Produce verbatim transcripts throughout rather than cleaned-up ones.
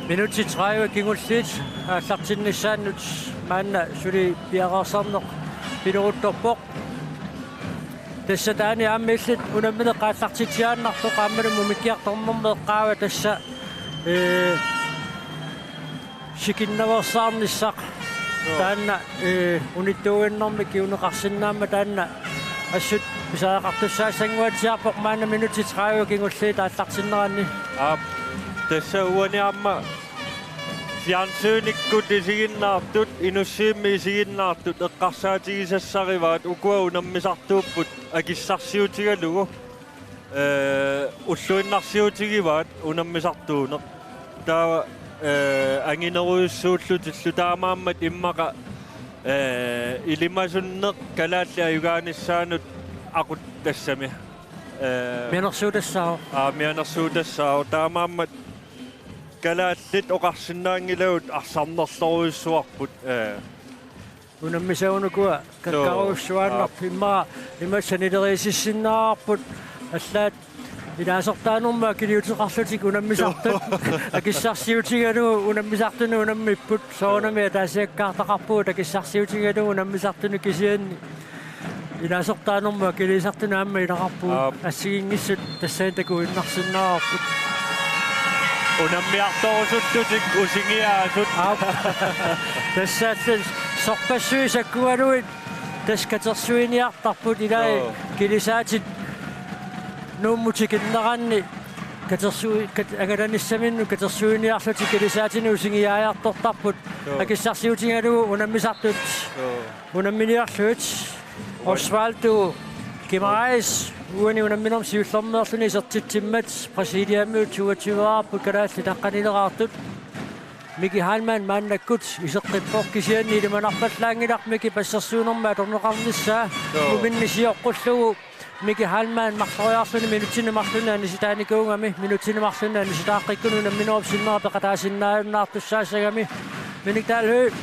Minutsit tredive kingulliit aallartinnissaannut maanna suli piareersarneq pileruttorpoq. Tassa taanna aamma illit unammineq aallartitsiaannartoq aammalu mumikkiartornermi eqqaava tassa, ee, sikinnaveersaarnissaq. Joo. Taanna, ee, unittuuinnarmi kinguneqarsinnaammat taanna assut pisariaqartussaassannguatsiarpoq maanna minutsit tredive kingulliit aallartinneranni. Aap, tassa uani aamma fjernsynikkut isiginnaartut, Inussivimmi isiginnaartut eqqarsaatigisassarivaat ukua unammisartuupput akissarsiutigalugu. Ee, ulluinnarsiutigivaat unammisartuuneq. Taava, ee, anginerujussuullutillu taamaammat immaqa, ee, ilimasunneq kalaallit ajugaanissaannut aqut tassami. Ee, Mianersuutassaavoq. Aa, mianersuutassaavoq. Taamaammat kalaallit oqarsinnaanngilagut arsarnerlorujussuarput. Ee. Unammisavut ukua kakkarujussuaannarput. Joo. Immaqa, immaqa sanileriisissinnaavarput allaat ilaasortaanermut akiliuteqarlutik unammisartut. Akissarsiutigalugu unammisartunut unammipput. Soorunami ataasiakkaartaqarpugut akissarsiutigalugu unammisartunut kisianni ilaasortaanermut akiliisartunut aamma ilaqarpugut. Aap. Assigiinngissut tassani takuinnarsinnaavarput. Unammiartorusullutik usingiaasut. Aap. Tassaalli sorpassuit sakkugaluit tassa katersuiniartarput ilai. Joo. Kilisaatit Nuummut tikinneranni katersui-, kat-, angalanissaminnut katersuiniarlutik kilisaatinik usingiaajartortarput. Joo. Akissarsiutigalugu unammisartut. Joo. Unamminiarlugit. Uan-, Osvaldo Guimaraes, uani unamminermi siullermeerluni isertitsimmat, Brasiliamiut toogtyveeraarput kalaallit aqqanileraartut. Miki Heilmann maannakkut iseqqippoq kisianni ilimanarpallaanngilaq Miki passersuinermi atorneqarnissaa. Joo. Muminni sioqqullugu Miki Heilmann marloriarluni minutsini marlunni anisitaanikuugami, minutsini marlunni anisitaaqqikkunni unamminerup sinnera peqataasinnaajunnaartussaassagami. Minik Dahl Høegh,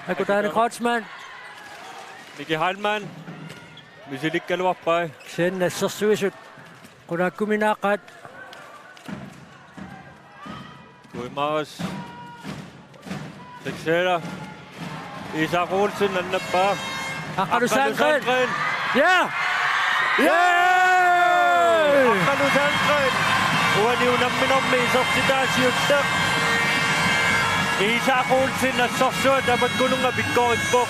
Akutaane Kreutzmann. Miki Heilmann. Misilikkaluarpai. Kisianni assersuisut qulaakkuminaaqaat. Guimaraes. Teixeira. Isak Olsen annappaa. Aqqalu Sandgreen. Aqqalu Sandgreen. Ja! Ja! Aqqalu Sandgreen. Uani unamminermi isertitaa siulleq. Isak Olsen assersuaq tamakkununnga pikkorippoq.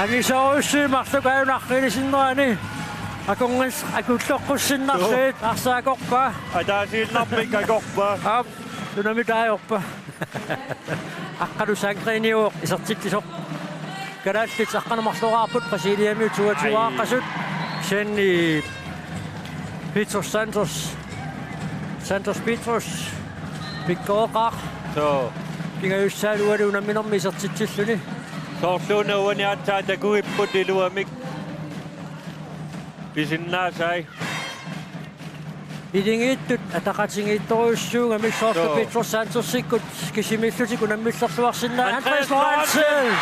Angisoorujussuit marluk aajuna arriilisinnerani. Akorngas-, akulloqqussinnarluit. Joo. Arsaq akorpaa. Ataasiinnarmik akorpaa. Aap, unammitaa ajorpaa. Aqqalu Sandgreeniuvoq isertitsisoq. Kalaallit aqqaneq marloriarput Brasiliamiut toogtyveqasut. Kisianni Petros Santos. Santos Petros. Pikkoreqaaq. Soo. Pingajussaat uani unamminermi isertitsilluni. Soorluuna uani aatsaat takuipput iluamik. Pisinnaasai. Ilingiittut ataqatigiittorujussuugamik soorlu. Joo. Petros Santosikkut kisimiillutik unammillerluarsinnaa-. Andreas Lorentzen.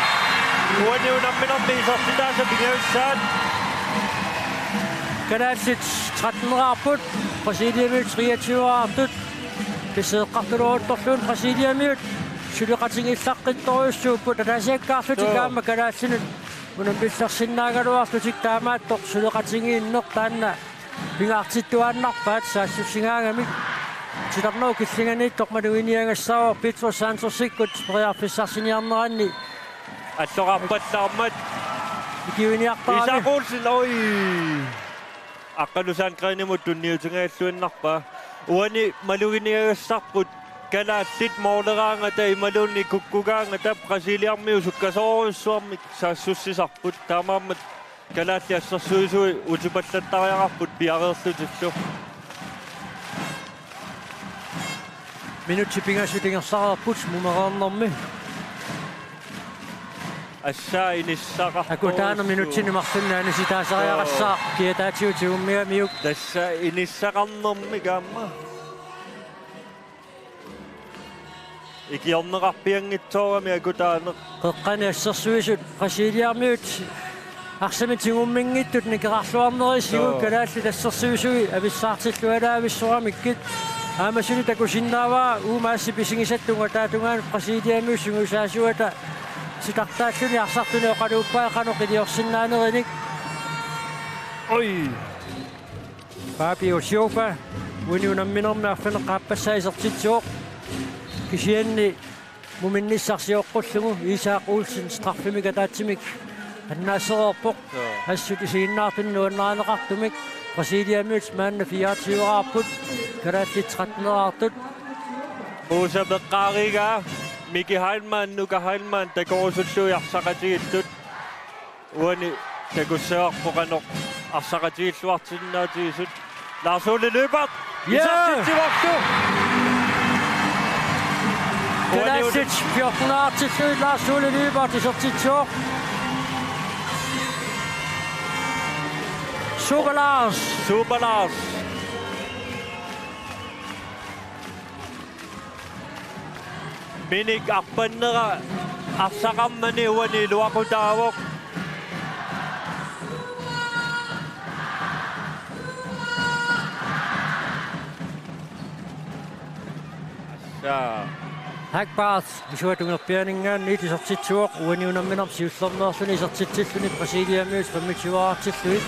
Uani unamminermi isertitaasa pingajussaat. Kalaallit tretten-eraarput, Brasiliamiut treogtyve-eraartut. Tassa eqqartuloruttorluunniit Brasiliamiut suleqatigiillaqqittorujussuupput ataasiakkaarlutik. Joo. Aamma kalaallinut unammillersinnaagaluarlutik taamaattoq suleqatigiinneq taanna pingaartittuaannarpaat saassussigaangamik. Titarnerup killinganiittoq maluginiagassaavoq Petros Santosikkut periarfissarsiniarneranni. Alloqarpallaarmat. Ikiuiniartarami. Isak Olsen, oj. Aqqalu Sandgreenimut tunniutigalluinnarpaa. Uani maluginiagassarput kalaallit mooleraangata imaluunniit kukkugaangata Brasiliamiut sukkasoorujussuarmik saassussisarput. Taamaammat kalaallit assersuisui utipallattariaqarput piareerlutillu. Minutsit pingasut ingerlareerput mumereernermi. Assaa inissaqartorujussuuvoq. Akutaane minutsini marlunni anisitaasariaqassaaq. Joo. Kiataatigut tigummigamiuk. Tassa inissaqarnermik aamma. Ikiorneqarpianngitsoorami Akutaane. Qeqqani assersuisut Brasiliamiut arsamik tigumminngittut nikerarluarnerisigut. Joo. Kalaallit assersuisui avissaartilluaraavissoramikkit. Aamma suli takusinnaavaa uuma assi pisigisattunga taatungaan Brasiliamiut sungiusaasuata titartaalluni arsartuni oqaluuppaa qanoq iliorsinnaanerinik. Oj. Fabio Silva, uani unamminermi arfineq-aappassaa isertitsivoq. Kisianni muminnissaq sioqqullugu Isak Olsen straffemik ataatsimik annaassereerpoq. Joo. Assut isiginnaartuni nuannarineqartumik. Brasiliamiut maanna fireogtyveraarput, kalaallit trettenneraartut. Musa peqqaarigaa, Miki Heilmann, Nuka Heilmann, takorusullugit arsaqatigiittut. Uani takussavarput qanoq arsaqatigiilluarsinnaatigisut. Lars Ole Lyberth. Ja! Isertitsivoq. Kalaallit fjortenaartillugit Lars Ole Lyberth isertitsivoq. Super Lars. Super Lars. Minik arpannera arsaqarmani uani iluaqutaavoq. Assa. Hackbarth, isuata ungerpianinngaanniit isertitsivoq, uani unamminermi siullermeerluni isertitsilluni Brasiliamiut femogtyveraartillugit.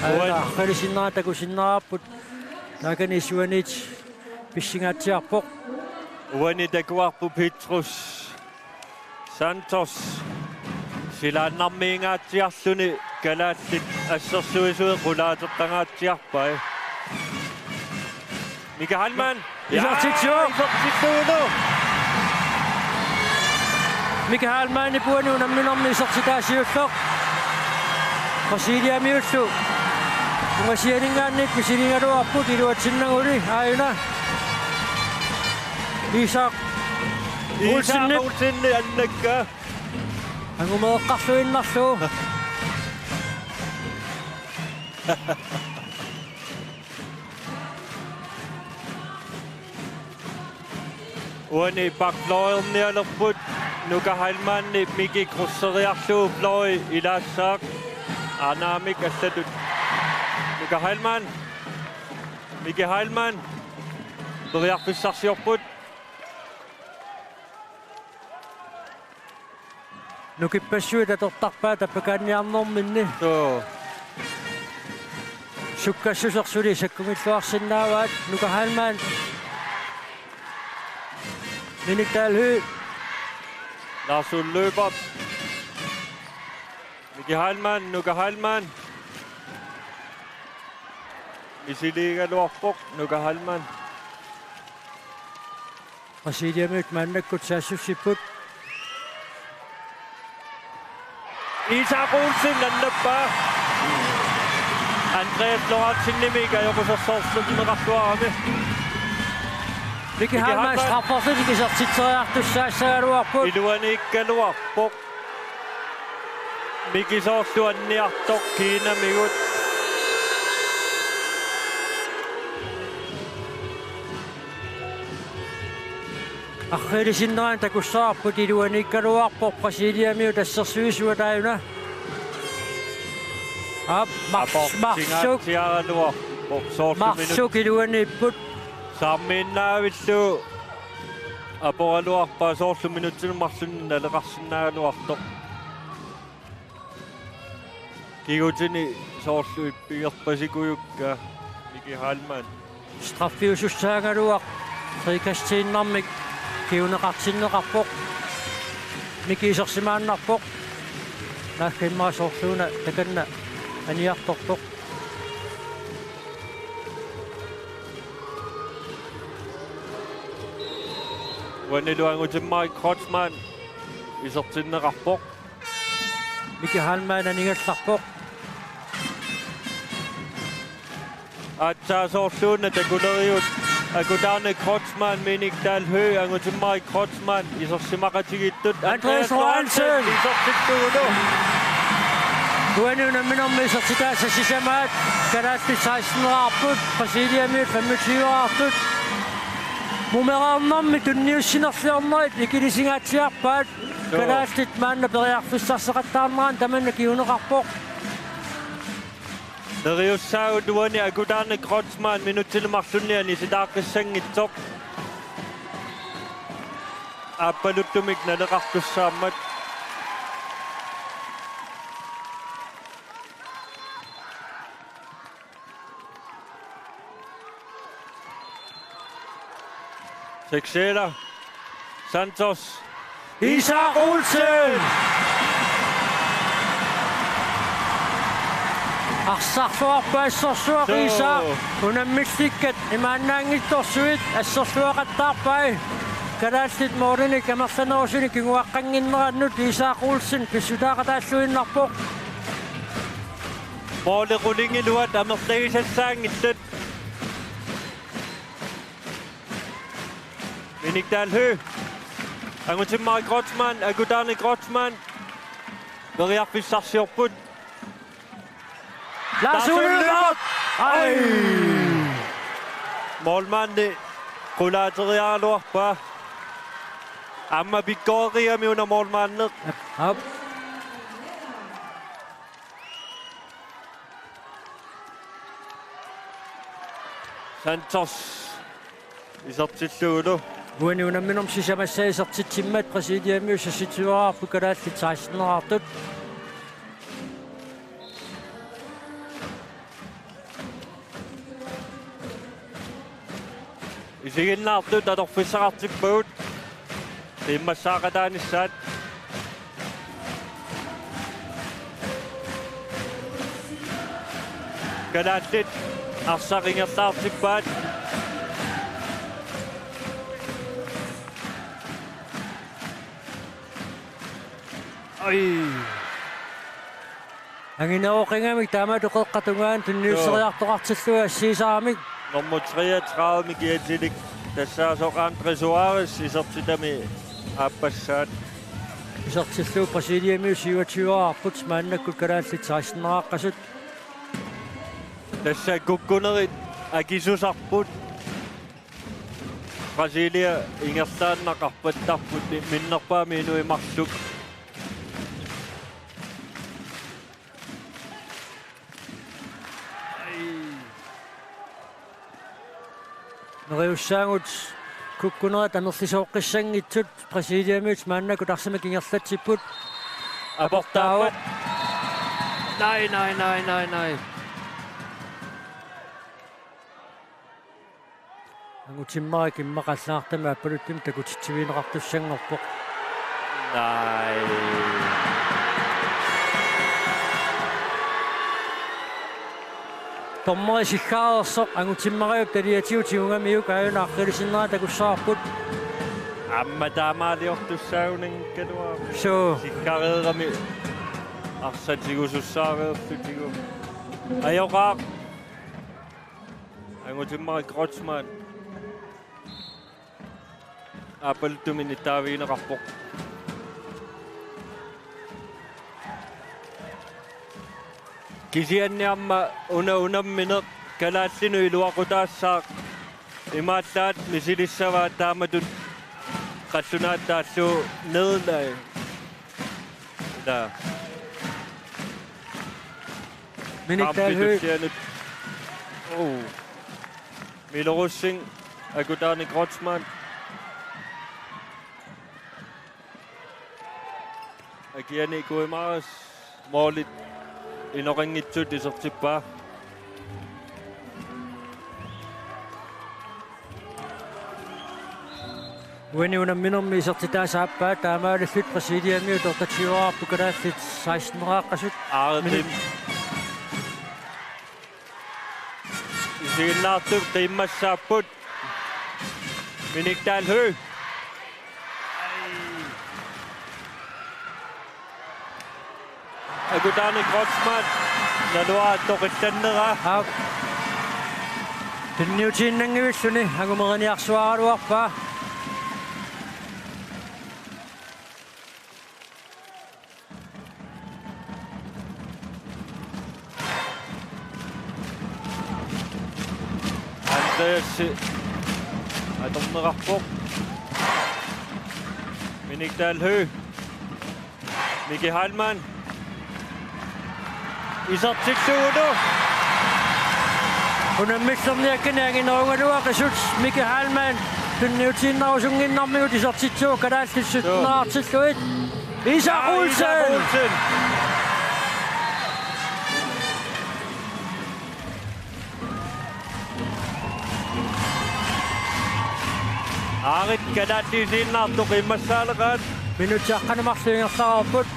Uan- Aana, aqqalisinnera takusinnaapput. Taakani isuaniit pissingaatsiarpoq. Uani takuarput Petrus Santos. Silaannarmiingaatsiarluni kalaallit assersuisui qulaateqangaatsiarpai. Mika Heilmann. Isertitsivoq. Isertitsillugu. Mika Heilmannip uani unamminermi isertitaa siulleq. Brasiliamiullu ungasianinngaanniit misiligaluarput iluatsinnaguli aajuna. Isak Isak Olsenip. Olsenip annakka. Angumeeqqarluinnarlugu. Uani bakfløjlernialerput Nuka Heilmannip, Miki krydseriarlugu fløji ilaassaaq. Anaamik allatut. Nuka Heilmann. Miki Heilmann. Periarfissarsiorput. Nukippassuit atortarpaat tappakaanniarnerminni. Joo. Sukkassuseq suli sakkungilluarsinnaavaat. Nuka Heilmann. Minik Dahl Høegh. Lars Ole Lyberth. Miki Heilmann, Nuka Heilmann. Misiligaluarpoq, Nuka Heilmann. Brasiliamiut maannakkut saassussipput. Isak Olsen annappaa. Andreas Lorentzen-imik ajoqusersortinneqarluarami. Miki Miki Heilmann Heilmann. Straffersunik isertitseriartussaassagaluarput. Iluaniikkaluarpoq. Miki soorlu anniartoq kiinamigut. Aqqalisinnera takussavarput iluaniikkaluarpoq Brasiliamiut assersuisuat aajuna. Aap, mars-, marsuk. Aportingaatsiaraluarpoq soorlu minut-. Marsuk iluaniipput. Saammiinnaavillugu aporaluarpaa soorlu minutsinik marlunnik naleqarsinnaagaluartoq. Kigutini soorlu ippigerpasikujukka Miki Heilmann. Straffiusussaagaluaq frikastiinnarmik kinguneqartinneqarpoq. Miki isersimaannarpoq. Naagga immaqa soorluuna takanna aniartorpoq. Uanilu Angutimmarik Kreutzmann isertinneqarpoq. Miki Heilmann anigallarpoq. Aatsaat soorluuna takulerigut Akutaane Kreutzmann, Minik Dahl Høegh, Angutimmarik Kreutzmann isersimaqatigiittut. Andreas Lorentzen. Isertittuuvoq. Uani unamminermi isertitaasa sisamaat kalaallit seksteneraarput, Brasiliamiut femogtyveraartut. Mumereernermi tunniussinerliornerit ikilisingaatsiarpaat. Joo. Kalaallit maanna periarfissarseqattaarneranni tamanna kinguneqarpoq. Neriussaagut uani Akutaarneq Kreutzmann minutsini marlunni anisitaaqqissanngitsoq. Aappaluttumik naleqartussaammat. Seksera. Santos. Isak Olsen! Arsarluarpaa assorsuaq. Suu. Isak, unammillikkat imaannaanngitsorsuit assorluaqattaarpai. Kalaallit målinik amerlanerusunik kinguaqqannginnerannut Isak Olsen pissutaaqataalluinnarpoq. Måli qulingiluat amerlagisassaanngillat. Minik Dahl Høegh. Angutimmarik Kreutzmann, Akutaarneq Kreutzmann. Periarfissarsiorput. Lars Ulvert! Ai! Målmandi qulaateriaraluarpaa. Aamma pikkorigami una målmandeq. Aap. Santos isertillugulu. Uani unamminermi sisamassaa isertitsimmat Brasiliamiut seksogtyveeraarput, kalaallit seksteneraartut. Isiginnaartut atorfissaqartippagut. Qiimmassaaqataanissaat. Kalaallit arsaq ingerlaartippaat. Ai. Angineroqingamik taamatut qeqqata tungaanut tunniusseriartoqartillugu assigisaramik. Nummer treogtredive kiatilik tassaasoq Andre Suarez isertitami aappassaat. Isertillugu Brasiliamiut syvogtyveeraarput, maannakkut kalaallit seksteneraqqasut. Tassa kukkunerit akisusarput. Brasilia ingerlaannaq arpattarput minnerpaamik inuit marluk. Neriussaagut kukkunerit amerlisooqqissanngitsut Brasiliamiut maannakkut arsamik ingerlatsipput. Aportaavoq. Aportaavoq. Nej, nej, nej, nej, nej. Angutimmarik immaqa allagartami aappaluttumik takutitsivigineqartussanngorpoq. Nej. Dommeri siggaareersoq, Angutimmariup taliatigut tigugamiuk aajuna aqqilisinnera takussavarput. Aamma taamaaliortussaagunanngikkaluarpoq. Suu. Siggaareerami arsaq tigusussaareerlutigu. Ajoqaaq. Angutimmarik Kreutzmann. Aappaluttumik nittaavigineqarpoq. Kisianni aamma una unammineq kalaallinut iluaqutaassaaq, imaallaat misilissavaat taamatut qallunaat taallugu nederlag. Ila. Minik Dahl Høegh. Kampitussianut. Oh. Milo Rosing, Akutaarneq Kreutzmann. Akiani Kuimaras målit inoqanngitsut isertippaa. Uani unamminermi isertitaasa aappaa, taamaalillutik Brasiliamiut otteogtyveeraarput, kalaallit seksteneraqqasut. Aaretim. Minut. Isiginnaartut qiimmassaapput. Minik Dahl Høegh. Akutaarneq Kreutzmann naluara toqillannera. Aap. Tunniutiinnanngivilluni angumeriniarsuaraluarpaa. Andreas atorneqarpoq. Minik Dahl Høegh. Miki Heilmann. Isertitsisuugut. Unammillerniakkani anginerugaluaqisut Miki Heilmann tunniutiinnarusunnginnarmigut isertitsivoq kalaallit sytteneraartillugit. Isak Olsen! Aarit kalaallit isiginnaartut qiimmassaaleqaat. Minutsit aqqaneq marluk ingerlareerput.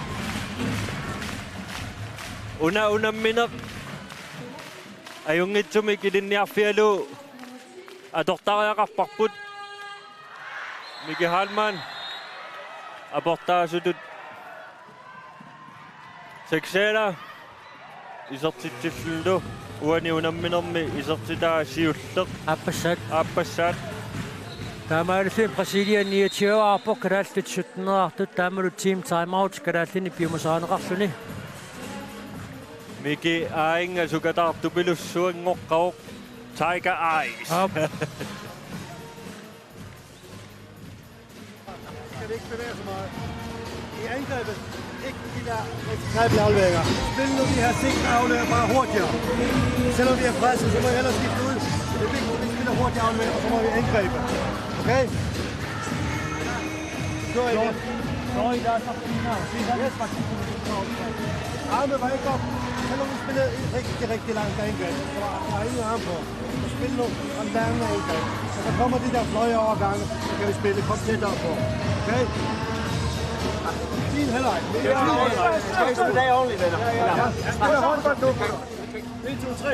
Una unammineq ajunngitsumik ilinniarfigalugu atortariaqarparput. Miki Heilmann aportaasutut Sexela isertitsillunilu uani unamminermi isertitaa siulleq. Aappassaat. Aappassaat. Taamaalilluni Brasilia niogtyveeraarpoq kalaallit sytteneraartut, taamalu team timeout kalaallinit piumasarineqarluni. Miki aajuna sukataartupilussuanngoqqavoq. Tiger Eyes. Op. Skal vi ikke bevæge så meget? I angrebet, ikke de der risikable afleveringer. Spil nu de her sikre afleveringer bare hurtigere. Selvom vi er presset, så må vi hellere skifte ud. Det er vigtigt, at vi spiller hurtige afleveringer, og så må vi angribe. Okay? Sorry, der er så... Yes. Arme var ikke op. Selvom vi spillede en rigtig, rigtig lang angreb, så var der ingen arm på. Spil nu, og lad med en gang. Så der kommer de der fløje overgange, så kan vi spille. Kom tættere på. Okay? Din halvleg. Skal vi spille af ordentligt, venner? Ja, ja. Spil håndbold nu. En, to, tre.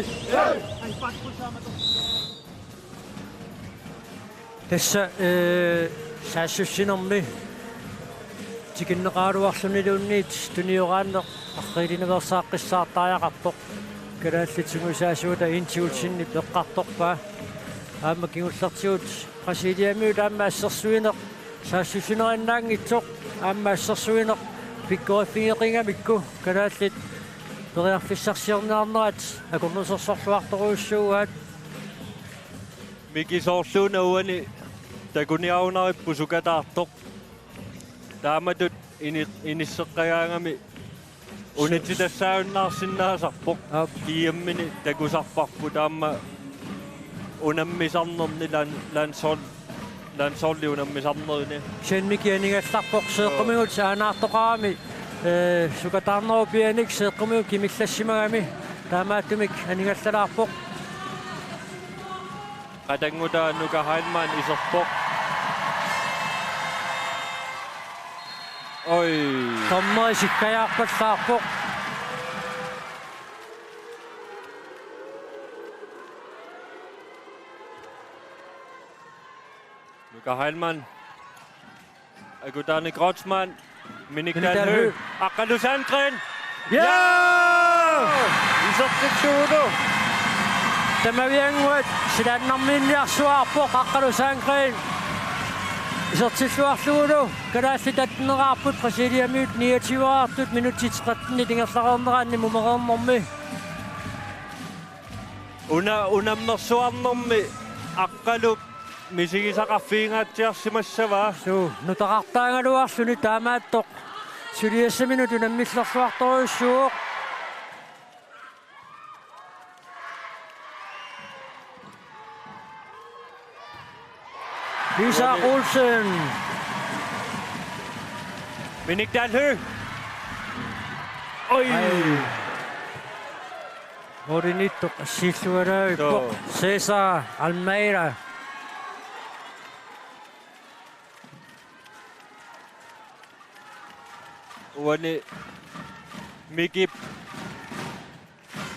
Tassa, eh, saassussinermi tikinneqaraluarluniluunniit tunioraanneq arriilinaveersaaqqissaartariaqarpoq. Kalaallit sungiusaasuata Inti Olsenip eqqartorpaa. Aamma kingullertigut Brasiliamiut aamma assersuineq saassussinerinnaanngitsoq, aamma assersuineq pikkoriffigeqigamikku kalaallit periarfissarsiorniarnerat akornusersorluartorujussuugaat. Miki, soorluuna uani takuniarunarippoq sukataartoq. Taamatut ini-, inisseqqagaangami unitsitassaagunnaarsinnaasarpoq. Aap. I M-ini takusarparput aamma unammisarnerni lan-, landshold-, landsholdi unammisarnerini. Kisianni Miki anigallarpoq seeqqumigut aanaartoqarami, eh, sukataarnerup pianik seeqqumigut kimillassimagami taamaattumik anigallalaarpoq. Qatanngutaa Nuka Heilmann iserpoq. Oj. Dommeri sikkajaarpallaarpoq. Nuka Heilmann. Akutani Kreutzmann. Minik Dalhø. Minik Dalhø. Aqqalu Sandgreen. Ja! Ja! Isertittuuvoq. Tamaviannguat silaannarmiinniarsuaarpoq Aqqalu Sandgreen. Isertilluarlugulu kalaallit atteneraarput Brasiliamiut niogtyveeraartut minutsit tretten ingerlareerneranni mumereernermi. Una unammersuarnermi Aqqalu misigisaqarfigingaatsiarsimassavaa. Suu, nutaqqartaagaluarluni taamaattoq. Suliassaminut unammillerluartorujussuuvoq. Isak Olsen. Minik Dalhø. Oj. Ai. Morinitto silluaraavippoq. Joo. Cesar Almeida. Uani Mikip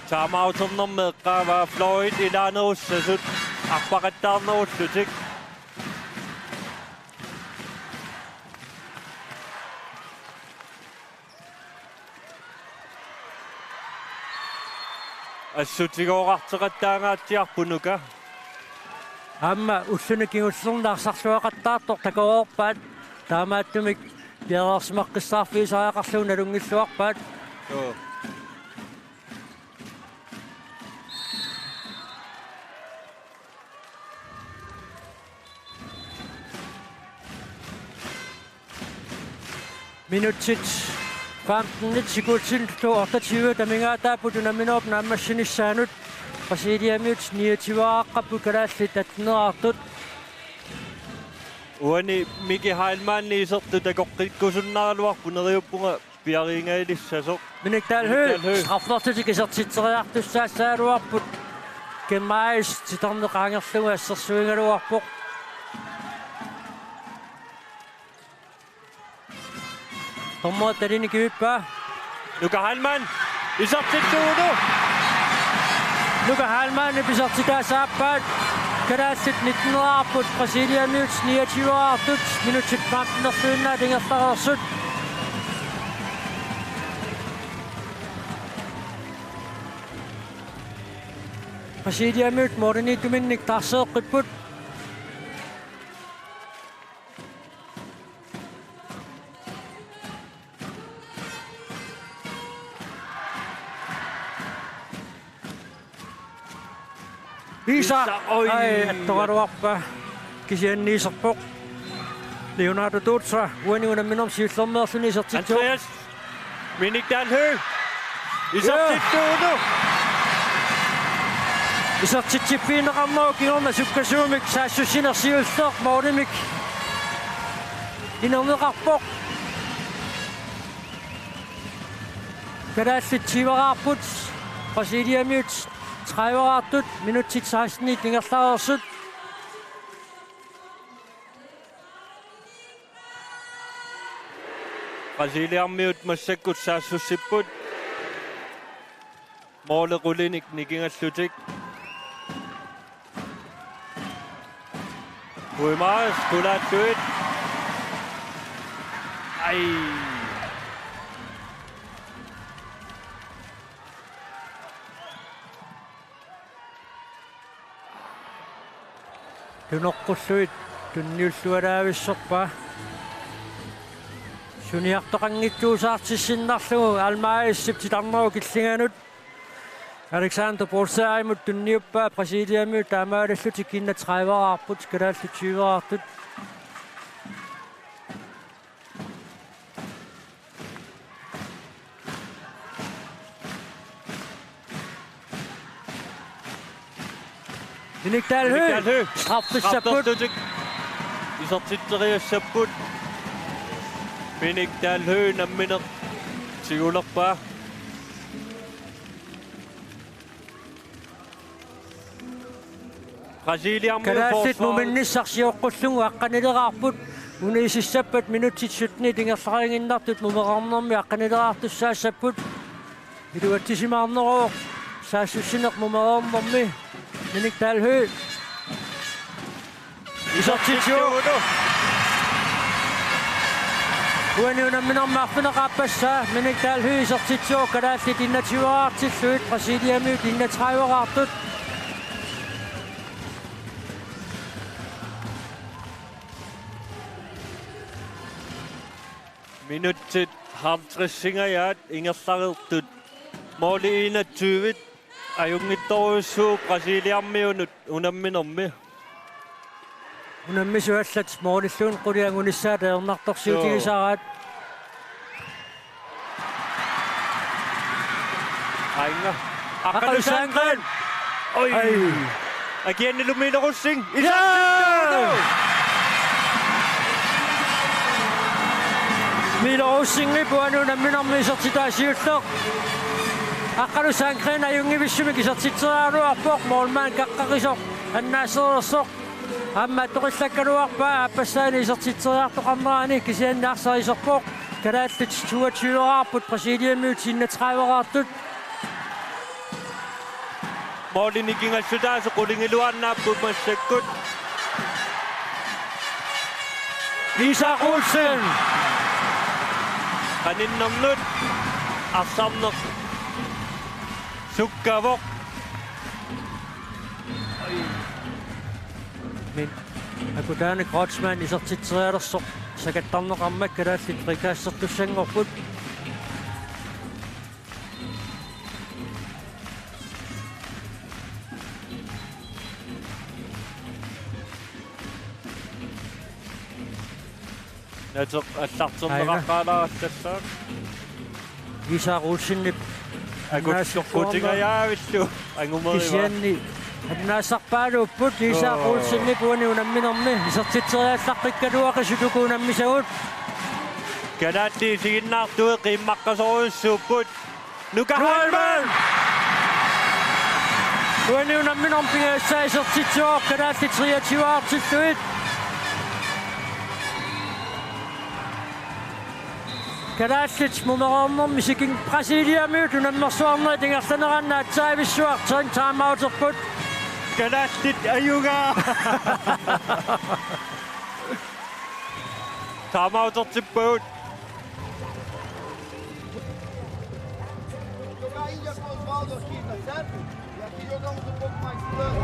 timeouternermi eqqaavaa fløjit ilaanerussasut arpaqattaarnerullutik. Assutigoorarteqattaangaatsiarput Nuka. Aamma ulluni kingullerni arsarluaqattaartoq takoreerpaat. Taamaattumik piareersimaqqissaarfigisariaqarlugu nalunngilluarpaat. Joo. Minutsit femten sekundit otteogtyve amigaataapput unamminerup naammassinissaanut. Brasiliamiut niogtyveqarput, kalaallit atteneraartut. Uani Miki Heilmann isertut takoqqikkusunnaraluarpoq, neriuppunga piariingajarissasoq. Minik Dahl Høegh. Minik Dahl Høegh. Straffertitik isertitseriartussaassagaluarput. Kim Majs titarneq qaangerlugu assersuigaluarpoq. Dommerit talinik kivippaa. Nuka Heilmann. Isertittuuvoq. Nuka Heilmannip isertitaa saappaat. Kalaallit nitteneraarput, Brasiliamiut niogtyveqarput. Minutsit femtenerluinnaat ingerlareersut. Brasiliamiut målimiittuminnik taarseeqqipput. Isak. Isak, oj. Ai, attoraluarpaa. Kisianni iserpoq. Leonardo Dutsa, uani unamminermi siullermeerluni isertitsivoq. Andreas. Minik Dahl Høegh. Isertittuuvoq. Isertitsiffigineqarnerup kingorna sukkasuumik saassussinersiulleq målimik inerneqarpoq. Kalaallit tyveqarput, Brasiliamiut trediveqarput, minutsit sekstenit ingerlareersut. Brasiliamiut massakkut saassussipput. Måli qulinik nikingallutik. Guimaras, qulaattuit. Ai. Tunoqqullugit tunniullualaavissorpaa. Suniartoqanngitsuusaartissinnarlugu Almaisip titarnerup killinganut. Alexander Bolsaimut tunniuppaa, Brasiliamiut taamaalillutik enogtrediveqarput, kalaallit tyveqarput. Minik Dahl Høegh. Minik Dahl Høegh. Straffissapput. Straffissapput. Isertitseriassapput. Minik Dahl Høegh nammineq tigulerpaa. Brasiliamiut kalaallit forsvaret muminnissaq sioqqullugu aqqanileraarput, uniisissappat minutsit syttenit ingerlariiginnartut mumereernermi aqqanileraartussaassapput. Iluatsisimaarneruvoq saassussineq mumereernermi. Minik Dahl Høegh. Isertitsivoq. Uani unamminermi arfineq-aappassaa Minik Dahl Høegh isertitsivoq, kalaallit enogtyveqartillugit Brasiliamiut enogtrediveqarput. Minutsit halvtredsingajaat ingerlareersut, måli enogtyve ajunngitsorujussuuvoq Brasiliamiunut unamminermi. Unammisut allat målilluunniit qulit angunissaat ajornartorsiutigisaraat. Aannga. Aqqalu Sandgreen. Oj. Ai. Akianilu Milo Rosing. Ja! Isertittuuvoq. Milo Rosingip uani unamminermi isertitaa siulleq. Aqqalu Sandgreen ajunngivissumik isertitseriaraluarpoq, målmand Kaqqaqisoq annaasereersoq. Aamma attoqillakkaluarpaa aappassaani isertitseriartoqarnerani, kisianni arsaq iserpoq. Kalaallit toogtyveqarput, Brasiliamiut enogtrediveqarput. Målinik ingassutaasut qulingiluaannaapput massakkut. Isak Olsen. Qaninnernut arsarneq sukkavoq. Min akutaanik Kreutzmann isertitserialersoq sakattarneqarmat kalaallit frikassertussanngorput. Nateq allarterneqaqqaalaarallassaaq. Isak Olsenip Akussoqqutingajaavillu angumeriva. Kisianni annaasarpaaluupput Isak Olsenip uani unamminermi isertitseriallaqqikkaluaqisut uku unammisagut. Kalaallit isiginnaartui qiimmaqqasorujussuupput. Nuka Heilmann! Uani unamminermi pingajussaasoq isertitsivoq, kalaallit treogtyve-artillugit. Kalaallit mumereernermi isiginnaartut Brasiliamiut unammersuarnerit ingerlaneranni aatsaavissuaq time-outerput. Kalaallit ajugaa. Time-outertippagut. Jogar ainda com Osvaldo aqui, tá certo? E aqui jogamos um pouco mais flanco.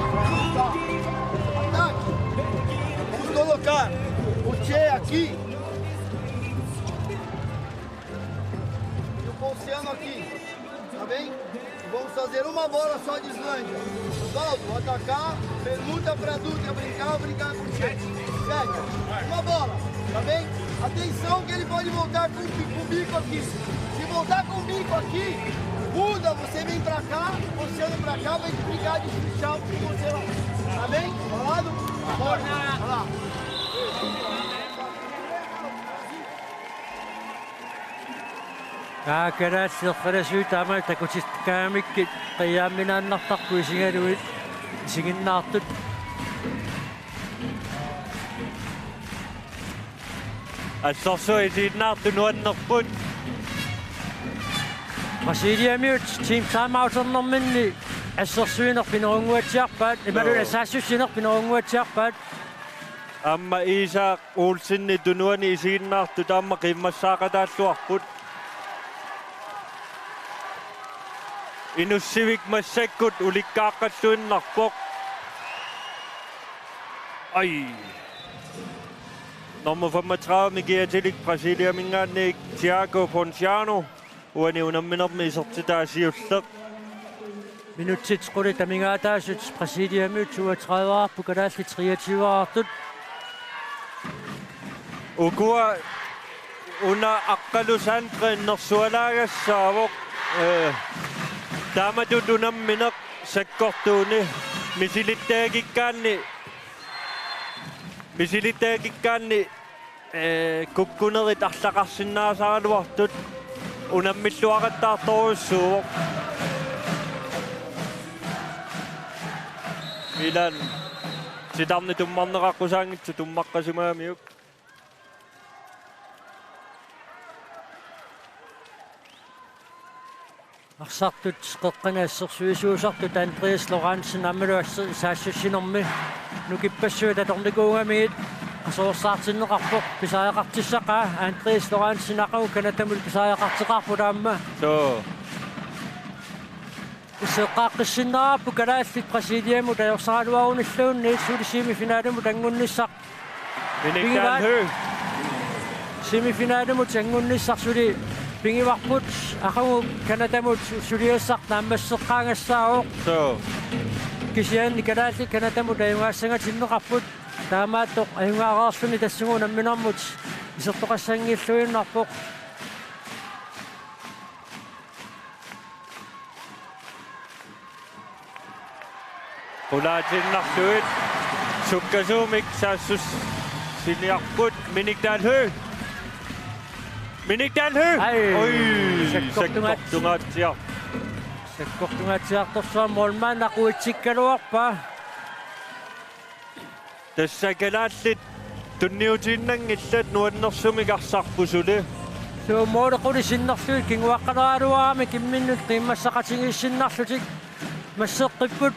Tá. Ataque. Vamos colocar o Che aqui. E o Ponciano aqui. Tá bem? Vamos fazer uma bola só de Islândia. Osvaldo, atacar, permuta pra Dutra brincar, brincar com o Che. Segue. Uma bola, tá bem? Atenção que ele pode voltar com o bi-, com o bico aqui. Se voltar com o bico aqui, muda, você vem pra cá, você vem pra cá, vai ficar de chão com você lá. Tá bem? Falado? Bora. Vai lá. Aa, kalaallit eqqarsaatigalugit taama takutikkaangamikku qiiaamminaannartarput isigalugit isiginnaartut. Assersuut isiginnaartut nuannerput. Brasiliamiut team time-outernerminni assersuineq pinerunnguatsiarpaat, imaluunniit Joo. Assersuineq pinerunnguatsiarpaat. Aamma Isak Olsenip tunuani isiginnaartut aamma qiimmassaaqataalluarput. Inussivik massakkut ulikkaaqqalluinnarpoq. Ai. Nummer femogtredive Miki Atilik Brasiliaminngaanniit Thiago Ponciano. Uani unamminermi isertitaa siulleq. Minutsit qulit amigaataasut Brasiliamiut toogtredive-arput, kalaallit treogtyve-artut. Ukua una Aqqalu Sandgreen nersualaagassaavoq, eh, taamatut unammineq sakkortuuni misilittagakkaanni, misilittagakkaanni ee, kukkunerit arlaqarsinnaasaraluartut unammilluaqattaartorujussuuvoq. Milan titarneq tummarneqaqqusaanngitsoq tummaqqasimagamiuk. Arsartut qeqqani assersuisuusartut Andreas Lorentzen aammalu asse-, saassussinermi nukippassuit atornikuugamigit qasuersaartinneqarpoq, pisariaqartissaqaa. Andreas Lorentzen aqagu Canadamut pisariaqarteqarpoq aamma. Suu. Iseqqaaqqissinnaarput kalaallit Brasiliamut ajorsaraluarunilluunniit suli semifinalimut anngunnissaq. Minik Pigivaat. Dahl Høegh. Semifinalimut anngunnissaq suli pigivarput, aqagu Canadamut suliassaq naammasseqqaagassaasoq. Suu. Kisianni kalaallit Canadamut ajugaassangatinneqarput. Taamaattoq ajugaareerluni tassunga unamminermut isertoqassanngilluinnarpoq. Qulaatiinnarlugu sukkasuumik saassussiniarput. Minik Dahl Høegh. Minik Dahl Høegh. Ai, oj, sakkortungaat-, sakkortungaatsiar-, sakkortungaatsiartorsuaq målmand aqutsikkaluarpaa. Tassa kalaallit tunniutiinnanngillat nuannersumik arsarput suli. Suu, måli qulit sinnerlugit kinguaqqaleraluaramik imminnut qiimmassaqatigiissinnarlutik masseqqipput.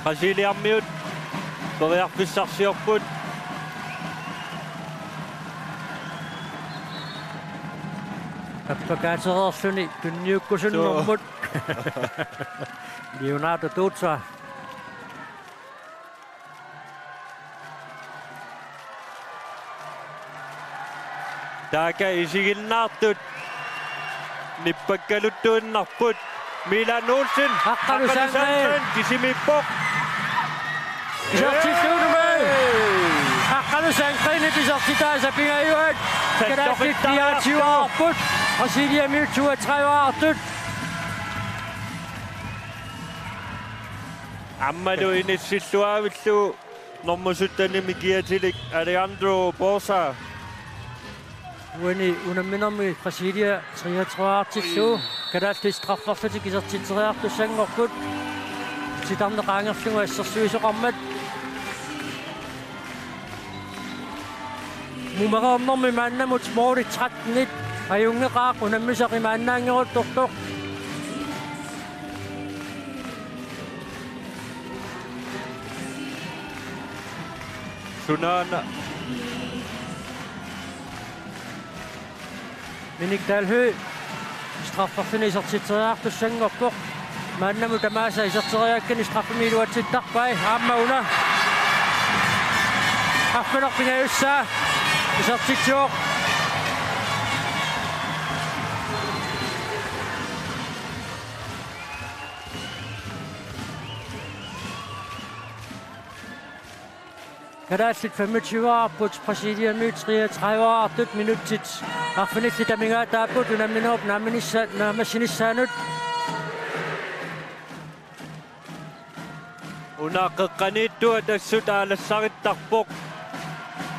Brasiliamiut periarfissarsiorput. Appakaatereerluni tunniukkusunnermut. Suu. Leonardo Dutra. Taakku isiginnaartut nippakkaluttuinnarput. Milan Olsen, Aqqalu Aqqalu Sandgreen. Sandgreen, kisimiippoq. Isertittuunumi. Aqqalu Sandgreenip isertitaasa pingajuat. Kalaallit fireogtyvearput, Brasiliamiut toogtrediveartut. Aammalu inissilluaavillugu normu syttenimi kiatilik Alejandro Bosa. Uani unamminermi Brasilia treogtrediveartillugu kalaallit strafferlutik isertitseriartussanngorput. Titarneq qaangerlugu assersuisoqarmat. Mumereernermi maannamut måli trettenit ajunngeqaaq, unammisaq imaannaanngeruttortoq. Sunaana. Minik Dalhøj. Strafferfini isertitseriartussanngorpoq. Maannamut tamaasa iserteriakkani straffemi iluatsittarpai. Aamma una. Arfineq-pingajussaa isertitsivoq. Kalaallit femogtyvearput, Brasiliamiut treogtrediveartut, minutsit arfinillit amigaataapput unamminerup naamminissa-, naammassinissaanut. Una qeqqaniittuat assut aalassarittarpoq.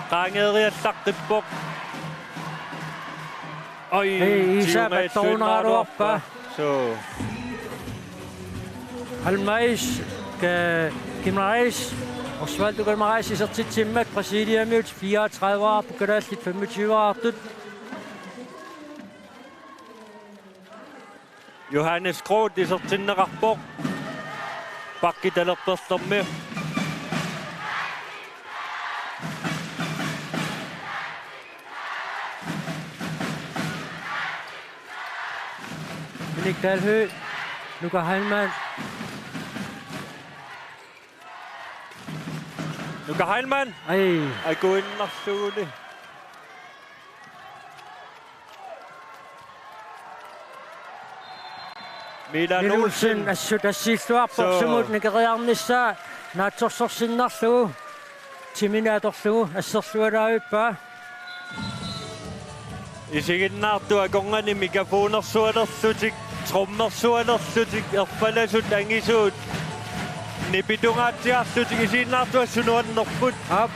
Qaangeeriallaqqippoq. Oj, ei, Isak tiungaassuinnaaruarpa. Attorunaraluarpa. Suu. Almais, Ke-, Guimarães, Osvaldo Guimarães isertitsimmat Brasiliamiut fireogtredivearput, kalaallit femogtyveartut. Johannes Groth isertinneqarpoq. Pakki talerperlermi. Minik Dalhøj, Nuka Heilmann. Nuka Heilmann. Ai. Akuinnarluguli. Milan Milan Olsen. Olsen assut assiilluarpoq. Suu. Sumut nikeriarnissaa naatsorsorsinnarlugu. Timini atorlugu asserlualaavippaa. Isiginnaartut akornanni mikrofonersualerlutik, trommersualerlutik, erfalasut angisuut nipitungaatsiarlutik, isiginnaartut assut nuannerput. Aap.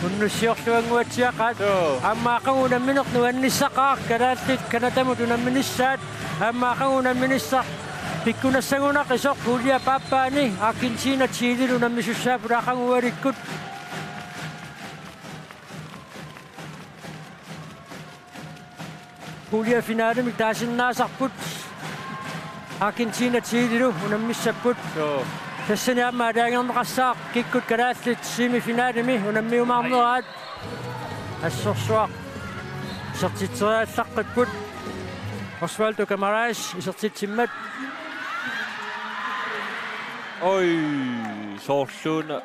Unnussiorluannguatsiaqaat. Joo. Aamma aqagu unammineq nuannissaqaaq, kalaallit Canadamut unamminissaat. Aamma aqagu unamminissaq pikkunassagunarpoq, isoq pulje paappaani Argentina Chilelu unammisussaapput aqagu ualikkut. Puljefinalemik taasinnaasarput. Argentina Chilelu unammissapput. Joo. Tassani aamma aalajangerneqassaaq kikkut kalaallit semifinalemi unammiumaarneraat. Assorsuaq isertitseriallaqqipput. Osvaldo Guimarães isertitsimmat. Oj, soorluuna.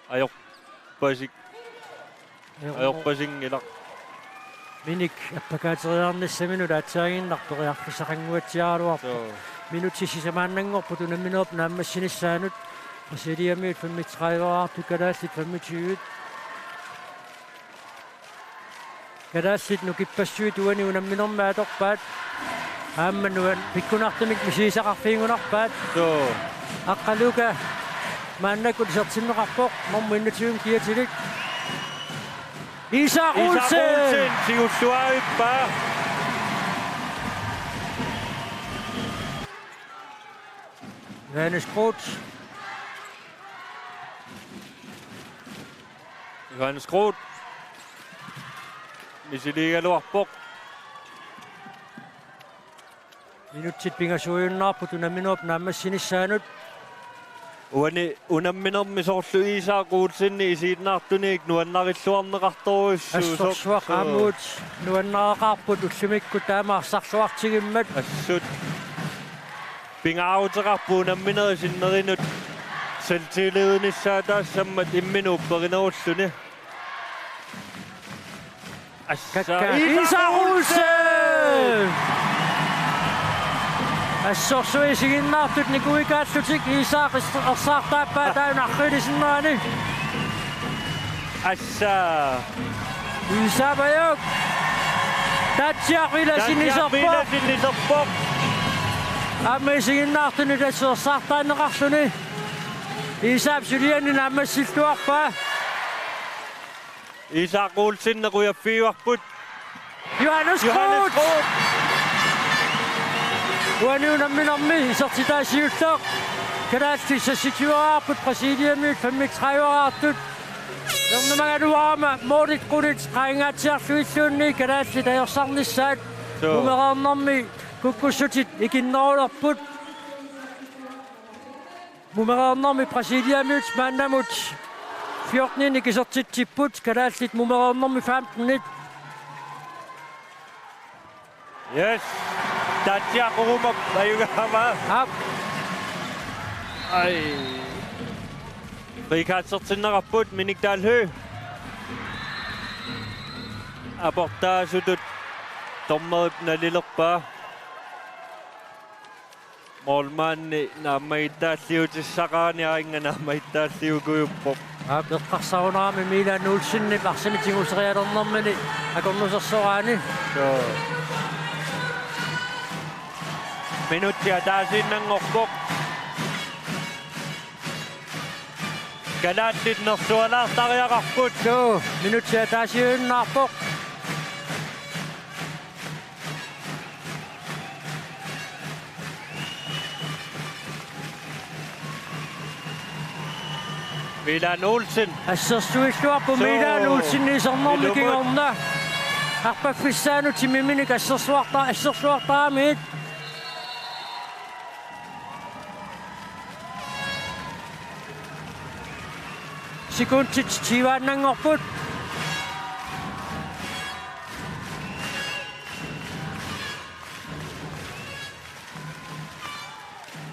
Ajorpasik. Ajorpasinngilaq. Minik appakaateriarnissaminut aatsaaginnaq periarfissaqannguatsiaraluarpoq. Joo. Minutsit sisamaannanngorput unamminerup naammassinissaanut. Brasiliamiut femogtrediveartut, kalaallit femogtyve. Kalaallit nukippassuit uani unamminermi atorpaat. Aamma nuan pikkunartumik misigisaqarfigigunarpaat. Joo. Aqqaluka maannakkut isertinneqarpoq, normu enogtyve kiatilik. Isak Olsen! Isak Olsen, tigulluavippaa. Johannes Groth. Johannes Groth. Misiliigaluarpoq. Minutsit pingasuujunnaarput unamminerup naammassinissaanut. Uani unamminermi soorlu Isak Olsenip isiginnaartuniit nuannarilluarneqartorujussuusoq. Assorsuaq aamma uagut nuannareqaarput ullumikkut taama arsarluartigimmat. Assut. Pingaaruteqarpoq unamminerit sinnerinut selvtillidinissaataassammat imminut upperinerulluni. Assa. Kakka. Isak Olsen! Assorsuaq isiginnaartut nikuikaallutik Iisaaq is-, ersaartaappaa taanna arriilisinnaani. Assa. Iisaap ajorpoq. Taatsiaq Villasin Taatsiaq iserpoq. Villasin iserpoq. Aamma isiginnaartuni tassa ersaartaanneqarluni. Iisaap suliani naammassilluarpaa. Isak Olsen qujaffigivarput. Johannes Johannes Groth. Groth. Uani unamminermi isertitaa siulleq. Kalaallit seksogtyveeraarput, Brasiliamiut femogtrediveeraartut. Ernumaga luarama målit qulit qaangaatsiarluilluunniit kalaallit ajorsarnissaat. Suu. Mumereernermi kukkussutit ikinnerulerput. Mumereernermi Brasiliamiut maannamut fjorteninik isertitsipput, kalaallit mumereernermi femtenit. Yes. Taatsiaq Qugumap ajugaavaa. Aap. Ai. Frikassertinneqarput Minik Dahl Høegh. Aportaasutut dommerip nalilerpaa. Målmandi naammagittaalliutissaqarani aannga naammagittaalliukujuppoq. Aap, eqqarsarunarami Milan Olsenip arsani tiguserialernermini akornusersoraani. Suu. Minutsi ataasiinnanngorpoq. Kalaallit nersualaartariaqarput. Suu, minutsi ataasiinnarpoq. Milan Olsen. Assersuilluarpoq. Suu. Milan Olsen isernermi ilumut kingorna. Arpaffissaanut timiminik assersuarta-, assersuartaramit. Sekundit tyveannanngorput.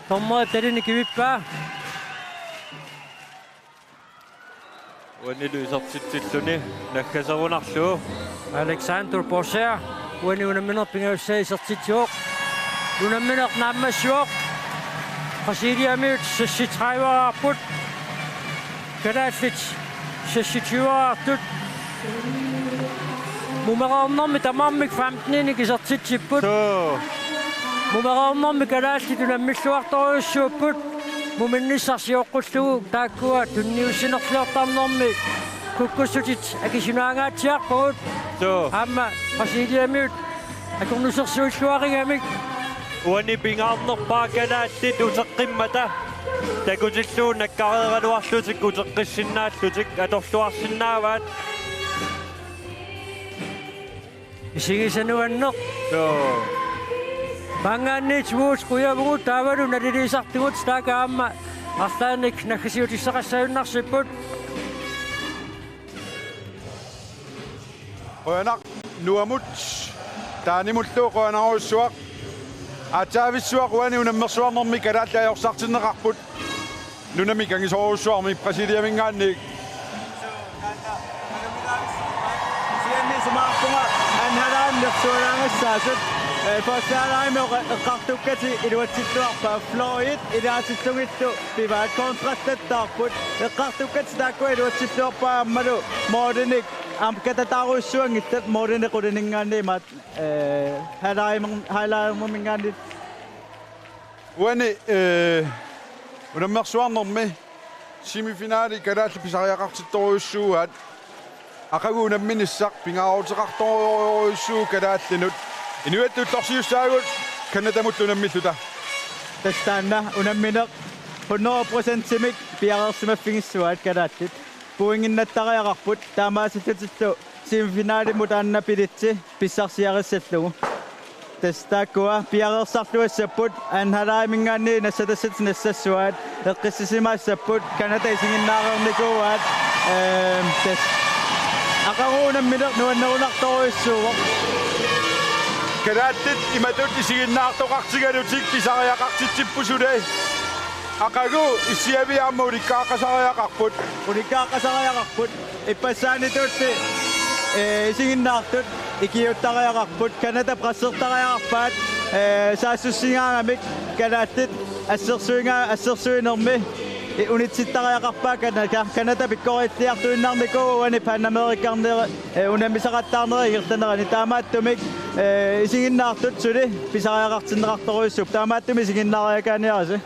Dommerit talini kivippaa. Uanilu isertitsilluni naggaserunarlugu. Alexander Borchia uani unammineq pingajussaa isertitsivoq. Unammineq naammassivoq. Brasiliamiut seksogtrediveeraarput. Kalaallit seksogtyveeraartut. Mumereernermi tamarmik femteninik isertitsipput. Suu. Mumereernermi kalaallit unammilluartorujussuupput. Muminnissaq sioqqullugu taakkua tunniussinerliortarnermi kukkussutit akisunaangaatsiarpagut. Suu. Aamma Brasiliamiut akornusersuilluarigamik. Uani pingaarnerpaat kalaallit uteqqimmata. Takutillugu nakkareeraluarlutik uteqqissinnaallutik atorluarsinnaavaat. Isigisanuanneq. Suu. Maanngaanniit uagut qujavugut taavalu naliliisartugut, taakku aamma arlaannik naggasiutissaqassajunnaarsipput. Qujanaq Nuumut, Taanimullu qujanarujussuaq. Aatsaavissuaq uani unammersuarnermi kalaallit ajorsartinneqarput. Nunami kangisorujussuarmi Brasiliaminngaanniit. Kisianni isumaqarpunga anhalaannersualaagassaasut, eh, første halvlegimi oqa-, eqqartukkatit iluatsilluarpaat, fløjit ilaatillugillu pivaat, kontrattattaarput, eqqartukkatit taakkua iluatsilluarpaat aammalu målinik aamma katataarujussuanngillat, målinik qulininngaanniit imaat, eh, halvlegimi-, halvlegiminngaanniit. Uani, eh, unammersuarnermi semifinali kalaallit pisariaqartittorujussuuaat. Aqagu unamminissaq pingaaruteqartorujussuuvoq kalaallinut. Inuiattut ullorsiussaagut Canadamullu unammilluta. Tassa taanna unammineq hundrede procentimik piareersimaffigissuaat kalaallit. Pointinnattariaqarput taamaasillutillu semifinalimut taanna billetsi pissarsiarissallugu. Tassa taakkua piareersarluassapput, anhalaaminngaanniit nassatassat nassassuaat, eqqissisimaassapput, Canada isiginnaareernikuuaat, ehm, tassa. Aqagu unammineq nuannerunartorujussuuvoq. Kalaallit imatut isiginnaartoqartigalutik pisariaqartitsipput suli. Aqagu issiaviit aamma ulikkaaqqasariaqarput. Ulikkaaqqasariaqarput. Ippassaanituulli, eh, isiginnaartut ikiuuttariaqarput, Canada pressertariaqarpaat, Ee, saassussigaangamik kalaallit assersuiga-, assersuinermi i-, unitsittariaqarpaa Canada. Canada pikkorilliartuinnarnikuuvoq uani Panamericani, ee, unammisaqattaarneri ingerlanerani. Taamaattumik, ee, isiginnaartut suli pisariaqartinneqartorujussuupput. Taamaattumik isiginnaariakaaniarisi.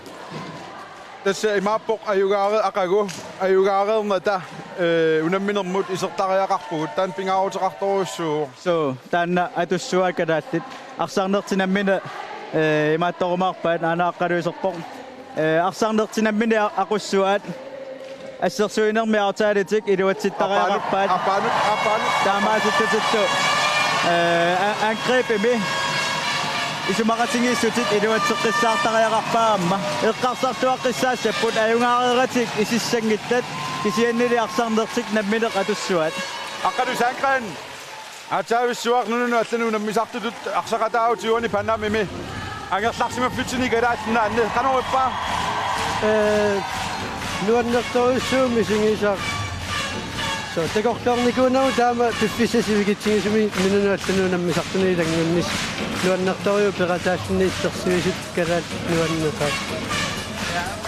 Tassa imaappoq ajugaare-, aqagu, ajugaareernata, ee, unamminermut isertariaqarpugut, taanna pingaaruteqartorujussuuvoq. Suu, taanna atussuaat kalaallit. Arsarnertik nammineq, ee, imaattorumaarpaat, Aana Aqqalu iserpoq. Ee, arsarnertik nammineq a-, aqussuaat. Assersuinermi aftalitik iluatsittariaqarpaat. Aappaanut, aappaanut, aappaanut. Taamaasittutittu. Ee, a-, angrebimi isumaqatigiissutit iluatseqqissaartariaqarpaat aamma. Eqqarsartuaqqissaassapput ajugaareeratik isissanngillat, kisiannili arsarnertik nammineq atussuaat. Aqqalu Sandgreen, aatsaavissuaq nunanut allanut unammisartutut arsaqataarutip uani Panamimi. Angerlarsimaffitsinni Kalaallit Nunaanni, qanoq ippa? Ee, nuannertorujussuuvoq misigisaq. Suu, takorloornikuunagu taama piffissap sivikitsigisumi nunanut allanut unammisartunut ilanngunnissaq. Nuannertorujuuvoq peqataalluni illersuisut kalaallit nuanneqaat.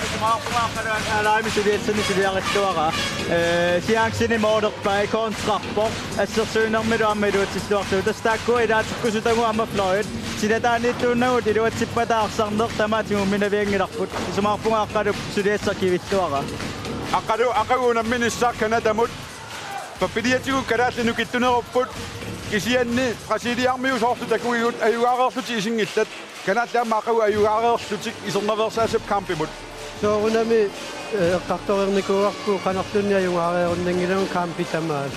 Isumaqarpunga Aqqalu Alaimi suliassani suliarilluaraa. Ee, Siangsini moolerpai kontrarpoq. Assersuinermilu aamma iluatsilluarlugu. Tassa taakkua ilaatikkusutagut aamma fløjit. Silataaniittuunnagut iluatsippata arsarneq tamaat tigumminavianngilarput. Isumaqarpunga Aqqalu suliassaq kivilluaraa. Aqqalu, aqagu unamminissaq Canadamut. Pappiliatigut kalaallit nukittunerupput. Kisianni Brasiliarmiut soorlu takugigut ajugaareerlutik isinngillat. Kalaallit aamma aqagu ajugaareerlutik isernaveersaassappat kampimut. Soorunami, ee, eqqartoreernikuuarput qanorluunniit ajugaareerunnanngilagut kampi tamaat.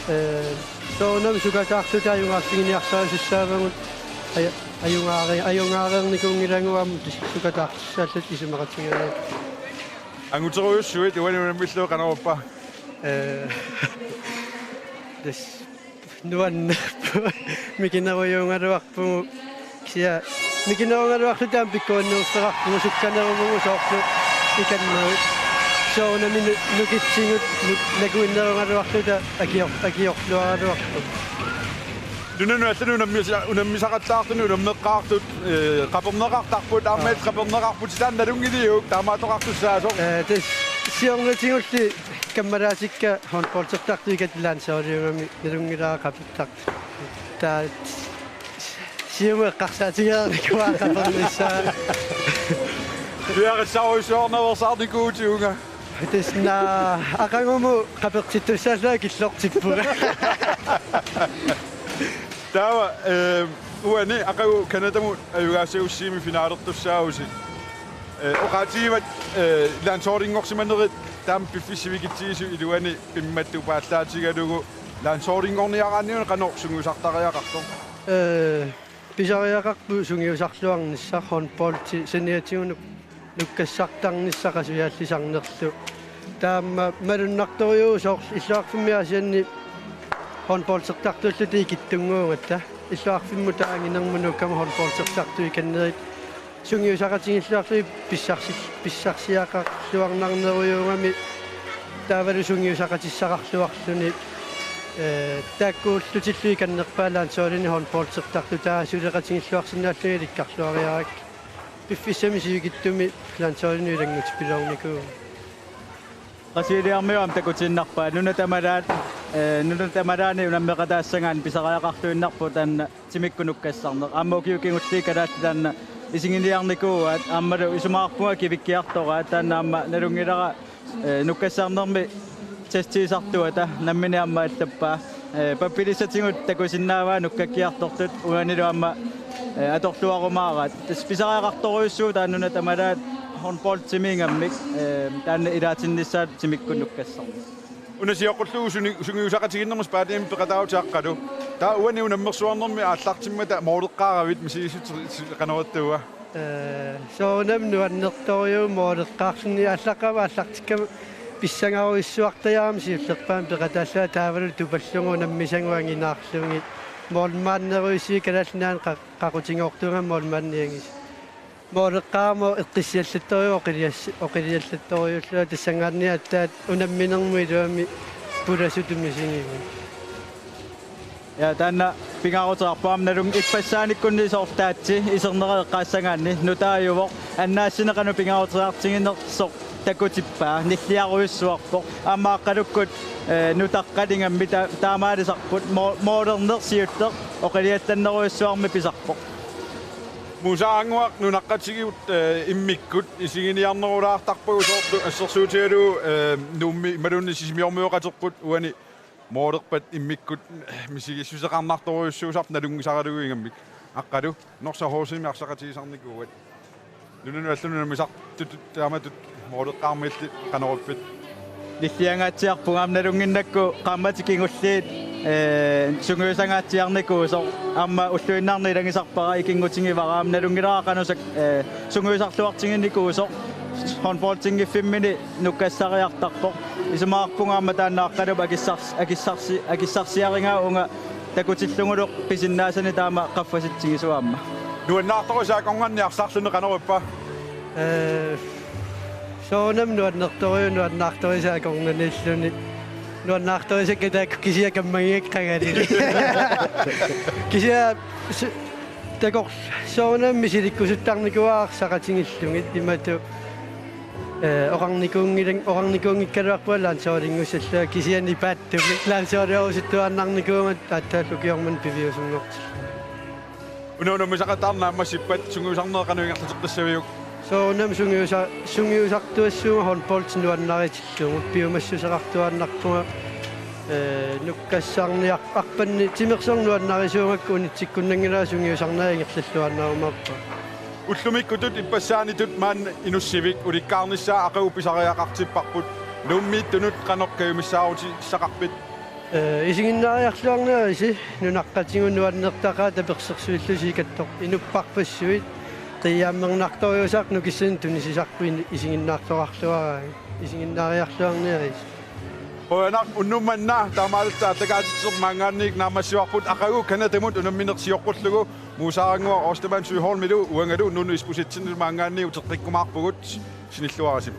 Ee, soorunami sukataarluta ajugaarfiginiarsarisussaavagut aja-, ajugaare-, ajugaareernikuunngilagut aamma sukataartussaalluta isumaqatigiinngilagut. Anguterujussuit uani unammillugu qanoq ippa? Ee, tassa nuannerpoq. Mikinerujuugaluarpugut. Kisianni mikinerugaluarluta aamma pikkorinneruffeqarpugut sukkaneruvugut soorlu ikannerut. Soorunami nu-, nukitsigut nu-, nakuinnerugaluarluta akior-, akiorluaraluarpugut. Nunanut allanut unammisa-, unammisaqattaartunut unammeqqaartut, ee, qaperneqartarput, aamma Aa. qaperneqarput, taanna nalunngiliuk taamaattoqartussaasoq? Ee, tassa siornatigulli kammalaatikka håndboldertartut ikatta landsholdiugami nalunngilara qapertartut. Taava siumut eqqarsaatigereernikuuara qapernissaa. Piareersaarujussuarnaveersaarnikuuvutit uunga. Tassa aqagumut qapertittussaallunga killortippunga. Taava, ee, uani aqagu Canadamut ajugaassagussiami finalertussaavusi. Ee, oqaatigivat, ee, landsholdinngorsimanerit taama piffissap sivikitsigisumi iluani pimmattuupaallaatigalugu landsholdinngorniaraanni una qanoq sungiusartariaqartoq? Ee, pisariaqarpoq sungiusarluarnissaq håndboldi saniatigut nuk-, nukkassartarnissaq qasujallisarnerlu. Taama malunnartorujuuvoq soorlu illoqarfimmi Aasianni håndboldertartulluta ikittunnguugatta. Illoqarfimmut taaginermut nuukkamut håndboldertartut ikannerit sungiusaqatigilluarlugit pissarsi-, pissarsiaqarluarnarnerujuugami taavalu sungiusaqatissaqarluarluni, ee, taakkuullutillu ikannerpaat landsholdini håndboldertartut taava suleqatigilluarsinnaallugit ilikkarluariarakku. Piffissami sivikitsumi landsholdinut ilanngutippiloornikuuvoq. Qasuiliarmiuam takutiinnarpaa nunat tamalaat, ee, nunat tamalaani unammeqataassagaanni pisariaqarluinnarpoq taanna timikkut nukkassarneq. Aamma ukiut kingulliit kalaallit taanna isiginiarnikuuaat, aammalu isumaqarpunga kivikkiartoraat, taanna aamma nalunngilara, ee, nukkassarnermi testiisartuata nammineq aamma allappaa. Ee, pappilissatigut takusinnaavaa nukkakkiartortut, uanilu aamma, ee, atorluarumaaraat. Tassa pisariaqartorujussuuvoq taanna nunat tamalaat håndboldtimiigammik, ee, taanna ilaatinnissaat timikkut nukkassarneq. Una sioqqullugu suni-, sungiusaqatigiinnermut spaadimik peqataavutit Aqqalu. Taava uani unammersuarnermi aallartimmata mooleqqaaravit misigissutsit qanoq ittuua? Ee, soorunami nuannertorujuuvoq mooleqqaarluni, aallaqqaammut aallartikkama pissangarujussuartajaarami siullerpaamik peqataallunga taavalu tupallugu unammisagut anginaarlugit. Målmanderujussuit Kalaallit Nunaanni qa-, qaqutigoortuugami målmandianngis. Mooleqqaarama eqqissiallattorujuuvoq oqilias-, oqiliallattorujuullunga tassanngaanniit aatsaat unamminermut iluamik pulasutut misigivugut. Ja, taanna Pingaaruteqarpoq aamma nalunngilaq ippassaanikkut soorlu taatsi isernereqqaassagaanni nutaajuvoq, annaassineq qanoq pingaaruteqartiginersoq takutippaa nilliarujussuarpoq, aamma Aqqalukkut, eh, nutaqqat ingammik ta-, taamaalisarput, mo-, moolerneq siulleq oqiliallannerujussuarmik pisarpoq. Muusarannguaq, nunaqqatigut, eh, immikkut isiginiarnerulaartarpagut soorlu assersuutigalugu, eh, Nuummi imaluunniit Sisimiormiuuqaterput uani moolerpat immikkut misigissuseqarnartorujussuusarput nalunngisaralugu ingammik. Aqqalu, Norsaq H C-mi arsaqatigisarnikuuat. Nunanut allanut numisartutut taamatut mooleqqaarmiilli qanoq ippit? Nilliangaatsiarpunga aamma nalunnginnakku qaammatit kingulliit, eh, sungiusangaatsiarnikuusoq, aamma ulluinnarni ilagisarpara ikinngutigivara aamma nalunngilara qanoq, eh, sungiusarluartiginikuusoq håndboldinngiffimmini nukkassariartarpoq. Isumaqarpunga aamma taanna Aqqalup akissars-, akissarsi-, akissarsiarigaa uunga takutillugulu pisinnaasanik taama qaffasitsigisoq aamma. Nuannaartorisi akornanni arsarluni qanoq ippa? Eh, soorunami nuannertorujuk nuannaartorisi akornanniilluni. Nuannaartorisakka taakku kisiat kammagigakkit qangali. Kisianni s-, takor-, soorunami misilikkusuttarnikuuara arsaqatigillugit imatut, eh, oqarnikuunngilan-, oqarnikuunngikkaluarpunga landsholdinngussallugu kisianni paattumik landsholdiorusuttuaannarnikuugatta aatsaat ukiormanna piviusunngortillugu. Una numisaqataarneq naammassippat sungiusarneq qanoq ingerlateqqissaviuk? Soorunami sungiusa-, sungiusartuassuunga håndbold nuannaritillugu piumassuseqartuaannarpunga, eh, nukkassarniar-, arpanni timersorneq nuannarisuugakku unitsikkunnanngilara sungiusarneq ingerlalluaannarumaarpunga. Ullumikkutut ippassaanitut maani inussivik ulikkaarnissaa aqagu pisariaqartipparput. Nuummiittunut qanoq kajumissaarutissaqarpit? Eh, isiginnaariarluarnerisi nunaqqatigut nuannertaqaat tapersersuillusi ikattoq inupparpassuit qiiammernaartorujussuaq nukissanik tunisisarput in-, isiginnaartoqarluaraangat isiginnaariarluarnerisi. Qujanaq, unnuk manna taamaalilluta aallakaatitseq maanngaanniit naammassivarput aqagu Canadamut unammineq sioqqullugu Muusarannguaq Ostermann Søholmilu uangalu Nuno Isbosethsenilu maanngaanniit uteqqikkumaarpugut, sinilluarisi.